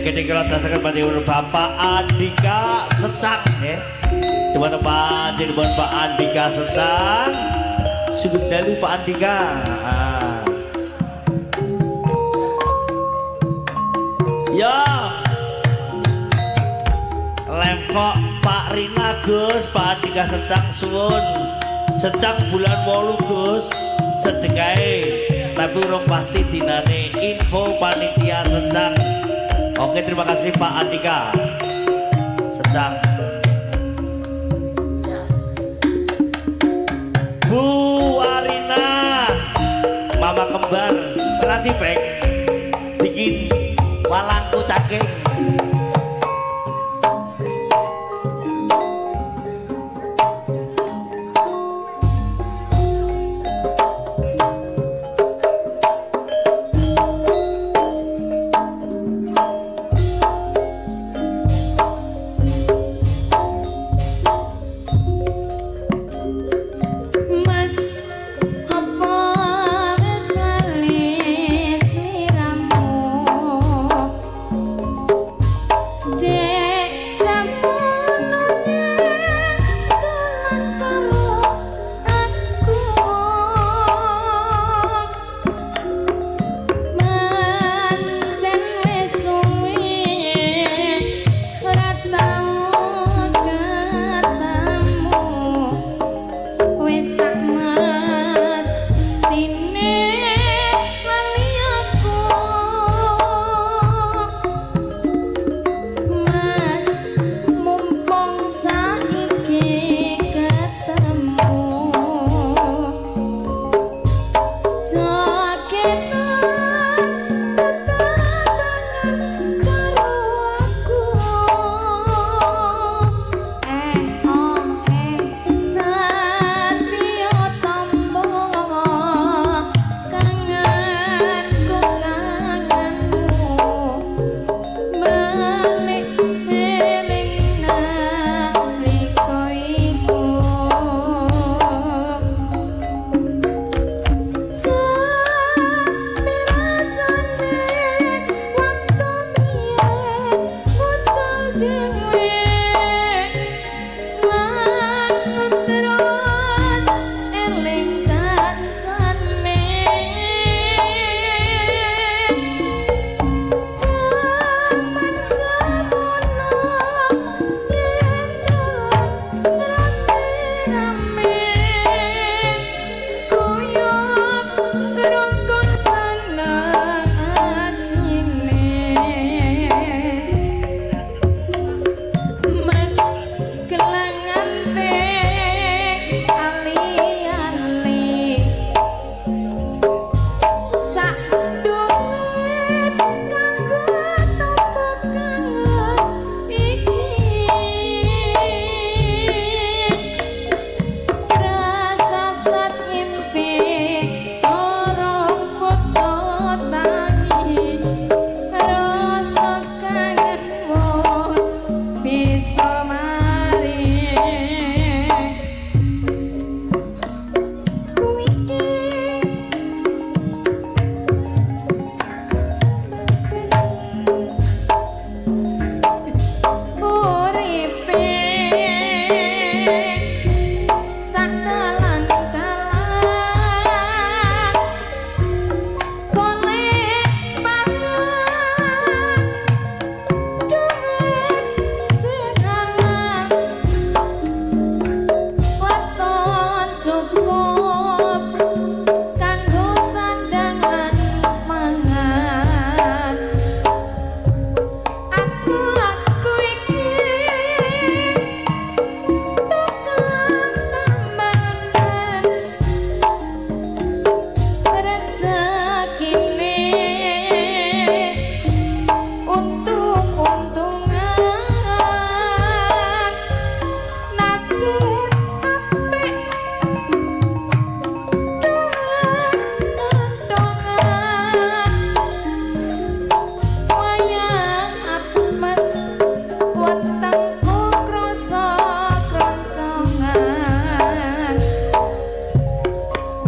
Kene kula dasaken panjenengan Bapak Andika Secang nggih. Teman-teman jenengan Pak Andika Secang. Sugeng dalu Pak Andika. Ya. Lempok Pak Rina Gus, Pak Andika Secang suwun. Secang bulan 8 Gus. Sedekahe tapi urung pasti dinane info panitia Secang. Oke, terima kasih Pak Andika Secang. Bu Arina, mama kembar, berarti pek dingin walangku cakeng.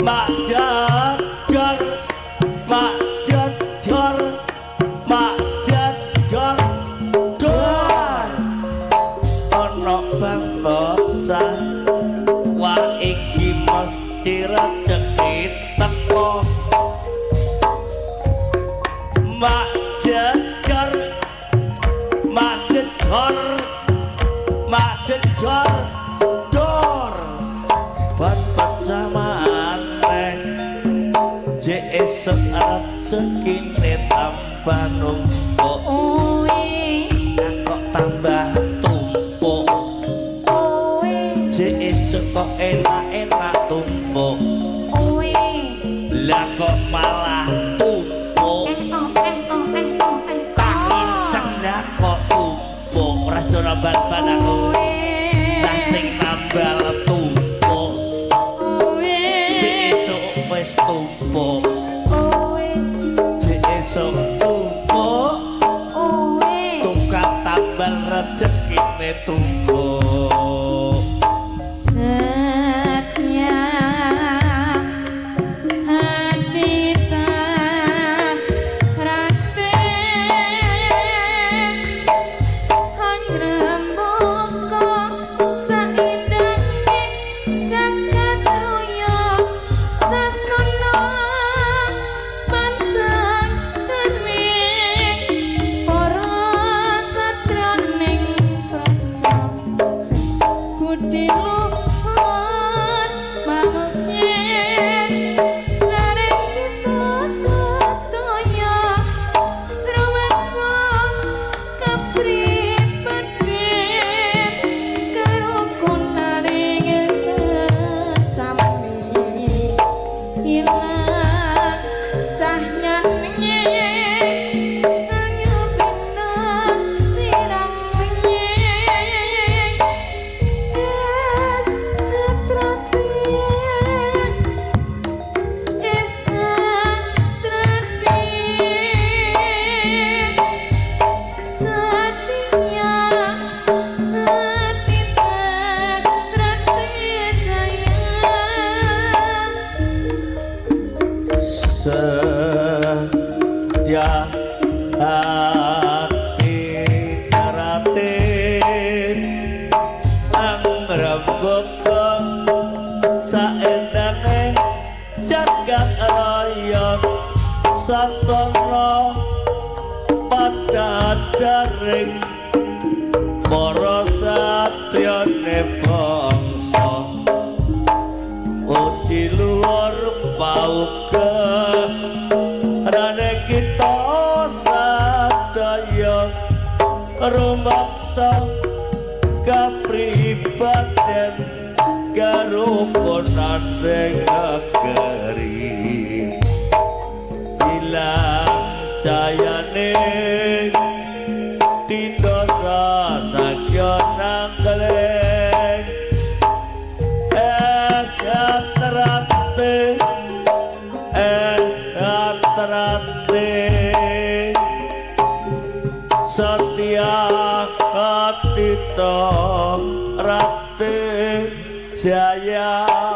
Mak jador, mak jador, mak jador. mesti rejeki teko. Mak jedor, mak jedor, mak jedor dor ban pecah maneh jek esuk rezekine tambah numpuk kok tambah tumpuk jek esuk kok enak-enak tumpuk lah kok malah tumpuk tak inceng lah kok tumpuk ora ban-ban aku tak sing nambal tumpuk jek esuk wis tumpuk jek esuk tumpuk tukang tambal rezekine tumpuk. Setia hati tak rate hangrembuka saindahne jagat raya sasana pantang dening para satraning praja budi luhur mamukye naring kita sedaya rumaksa kapribaden karukunaning sesami ilang cahyane angapina sirang wengi es atrati es atrati setia hati tak rati sayang. Setia hati terate angrembaka saendane jagat raya satana padadaring para satriyane bangsa Udi luar pauke rane kita sadaya rumaksa kapribaden karukunan sing negeri ilang jayane tindosa sakya nanggeling es atrate setia hati rate jaya.